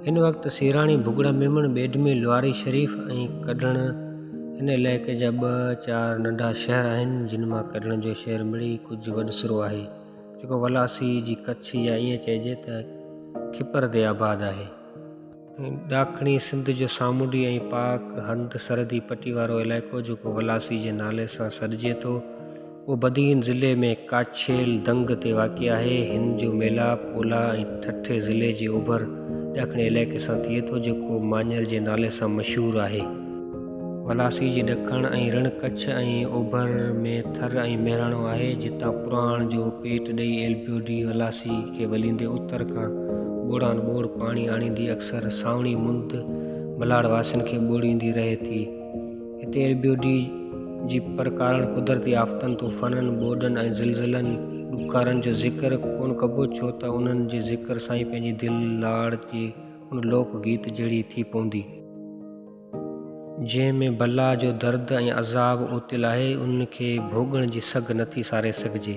هن وقت سيراڻي، ڀڳڙا ميمڻ، ٻيڊمي، لواري شريف ۽ ڪڍڻ هن علائقي جا ٻه چار ننڍا شهر آهن، جن مان ڪڍڻ جو شهر مڙئي ڪجهه وڏسرو آهي، جيڪو ولاسي جي ڪڇ يا ائين چئجي ته کپر تي آباد آهي. ڏاکڻي سنڌ جو سامونڊي ۽ پاڪ هند سرحدي پٽي وارو علائقو جيڪو ولاسي جي نالي سان سڏجي ٿو، اهو بدين ضلعي ۾ ڪاڇيل دنگ تي واقع آهي. هن جو ميلاپ اولهه ۽ ٺٽي ضلعي جي اوڀر ڏاکڻي علائقي سان ٿئي ٿو، جيڪو ماڃر جي نالي سان مشهور آهي. ولاسي جي ڏکڻ ۽ رڻ ڪڇ ۽ اوڀر ۾ ٿر ۽ مهراڻو آهي، جتان پراڻ جو پيٽ ڏئي ايلبيو ڊي ولاسي کي وليندي اتر کان ٻوڙان ٻوڙ پاڻي آڻيندي اڪثر سانوڻي مند ملاڙ واسين کي ٻوڙيندي رهي ٿي. هتي ايلبيو ڊي جي پر ڪارڻ قدرتي آفتن، طوفانن، ٻوڏن ۽ زلزلن، ڏڪارن جو ذڪر ڪونه ڪبو، ڇو ته انهن جي ذڪر سان ئي پنهنجي دل لاڙ جي ان لوڪ گيت جهڙي ٿي پوندي. جنهن ۾ بلا جو درد ۽ عذاب اوتيل آهي، ان کي ڀوڳڻ جي سگهه نٿي ساري سگهجي.